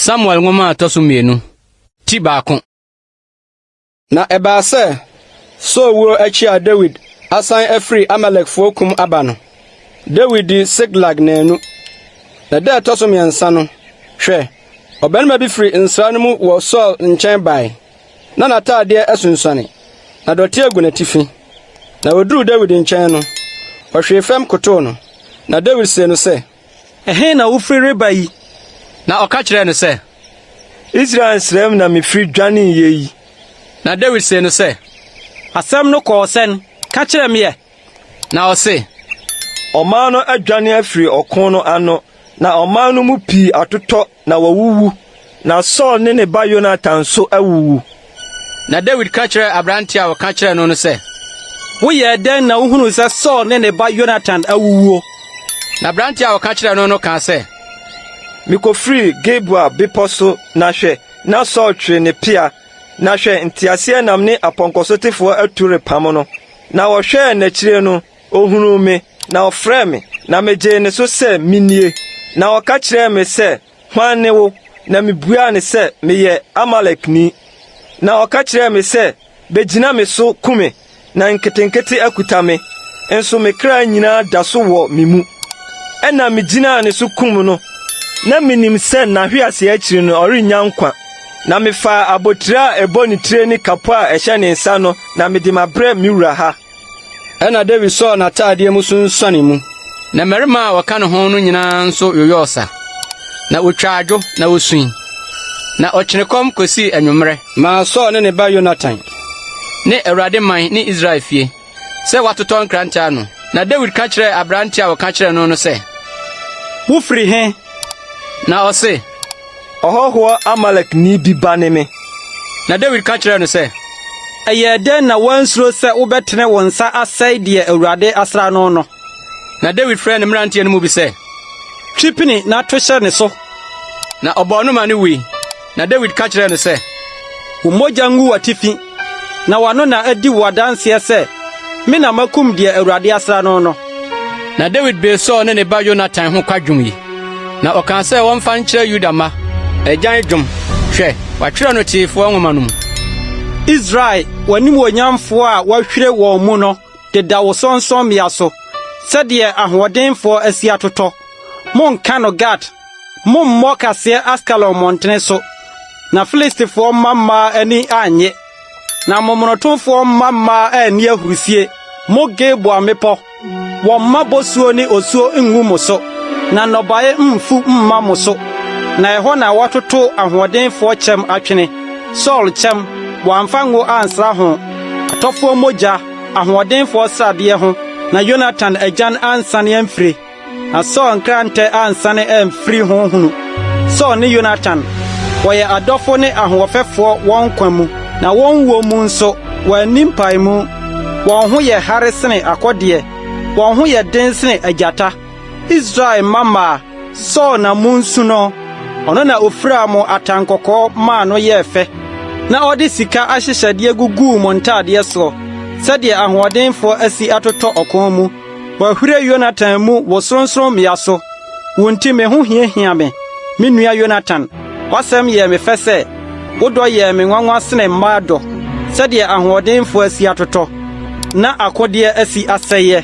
Samuel nwoma a ɛtɔ so mmienu, ti baako. Na ɛbaa sɛ, Saul wuo akyi a Dawid asan afiri Amalekfoɔ kum aba no, Dawid dii Siklag nnanu. Na da a ɛtɔ so mmiɛnsa no, hwɛ, ɔbarima bi firi nsra no mu wɔ Saul nkyɛn bae. Na n'ataadeɛ asunsuane, na dɔteɛ gu n'atifi. Na oduruu Dawid nkyɛn no, ɔhwee fam kotow no. Na Dawid see no sɛ, Ɛhe na wofiri reba yi? Na ɔka kyerɛɛ no sɛ, Israel nsram na mifiri dwaneeɛ yi. Na Dawid see no sɛ, Asɛm no kɔɔ sɛn? Ka kyerɛ me ɛ! Na ɔse, Ɔman no adwane afiri ɔko no ano, na ɔman no mu pii atotɔ na wɔawuwu, na Saul ne ne ba Yonatan nso awuwu. Na Dawid ka kyerɛɛ aberante a ɔka kyerɛɛ no no sɛ, Woyɛɛ dɛn na wuhunuu sɛ Saul ne ne ba Yonatan awuwuo? Na aberante a ɔka kyerɛɛ no no kaa sɛ, Mikofirii Gilboa bepɔ so, na hwɛ, na Saul twere ne pea, na hwɛ, nteaseɛnam ne apɔnkɔsotefoɔ atu repam no. Na ɔhwɛɛ n'akyire no, ohunuu me, na ɔfrɛɛ me, na megyee ne so sɛ, 'Minie. Na ɔka kyerɛɛ me sɛ, 'Hwan ne wo? Na mibuaa no sɛ, 'Meyɛ Amalekni. Na ɔka kyerɛɛ me sɛ, 'Begyina me so ku me, na nketenkete akuta me, nso me kra nyinaa da so wɔ me mu. Ɛnna migyinaa ne so kum no. Na minim sɛ n'ahwease akyiri no ɔrennya nkwa. Na mefaa abotiri a ɛbɔ ne tire ne kapo a ɛhyɛ ne nsa no na mede mabrɛ me wura ha. Ɛnna Dawid sɔɔ n'ataadeɛ mu sunsuanee mu, na mmarima a wɔka ne ho no nyinaa nso yoyɔɔ sa, na wotwaa adwo na wosui. Na ɔkyene kɔm kosii anwummere. Maa Saul ne ne ba Yonatan, ne Awurade man ne Israel fie, sɛ wɔatotɔ nkrante ano. Na Dawid ka kyerɛɛ aberante a ɔka kyerɛɛ no no sɛ, Wofiri he? Na ɔse, Ɔhɔhoɔ Amalekni bi ba ne me. Na Dawid ka kyerɛɛ no sɛ, Ɛyɛɛ dɛn na woansuro sɛ wobɛtene wo nsa asɛe deɛ Awurade asra no no? Na Dawid frɛɛ ne mmeranteɛ no mu bi sɛ, Twe pini na to hyɛ ne so. Na ɔbɔɔ no ma no wui. Na Dawid ka kyerɛɛ no sɛ, Wo mogya ngu w'atifi, na w'ano na adi wo adanseɛ sɛ me na makum deɛ Awurade asra no no. Na Dawid bee Saul ne ne ba Yonatan ho kwadwom yi, na ɔkaa sɛ wɔmfa nkyerɛ Yuda mma, agyan dwom. Hwɛ, wɔatwerɛ no Teefoɔ Nwoma no mu. Israel, w'animuonyamfoɔ a wɔahwire wɔn mu no deda wo sorɔnsorɔmmea so, sɛdeɛ ahoɔdenfoɔ asi atotɔ. Monnka no Gat, Mommɔ kaseɛ Askelon mmɔntene so, na Filistifoɔ mma mmaa ani annye, na momonotofoɔ mma mmaa anni ahurisie. Mo Gilboa mmepɔ, wɔmma bosuo ne osuo ngu mo so, na nnɔbaeɛ mmfu mma mo so. Na ɛhɔ na wɔatoto ahoɔdenfoɔ kyɛm atwene, Saul kyɛm, wɔamfa ngo ansra ho, atɔfoɔ mogya, ahoɔdenfoɔ sradeɛ ho, na Yonatan agyan ansane amfire. Na Saul nkrantɛ ansane amfiri ho hunu. Saul ne Yonatan, wɔyɛ adɔfo ne ahoɔfɛfoɔ wɔn nkwa mu, na wɔn wuo mu nso, wɔanni mpaemu. Wɔn ho yɛ hare sene akɔdeɛ, wɔn ho yɛ den sene agyata. Israel mmammaa, Saul na munsu no, ɔno na ofiraa mo atankɔkɔɔ maa no yɛɛ fɛ, na ɔde sika ahyehyɛdeɛ guguu mo ntadeɛ soɔ, sɛdeɛ ahoɔdenfoɔ asi atotɔ ɔko mu. Wɔahwire Yonatan mu wɔ sorɔnsorɔmmea so. Wo nti me ho hiahia me, me nua Yonatan. W'asɛm yɛɛ me fɛ sɛ, wo dɔ yɛɛ me nwanwa sene mmaa dɔ. Sɛdeɛ ahoɔdenfoɔ asi atotɔ, na akodeɛ asi asɛeɛ!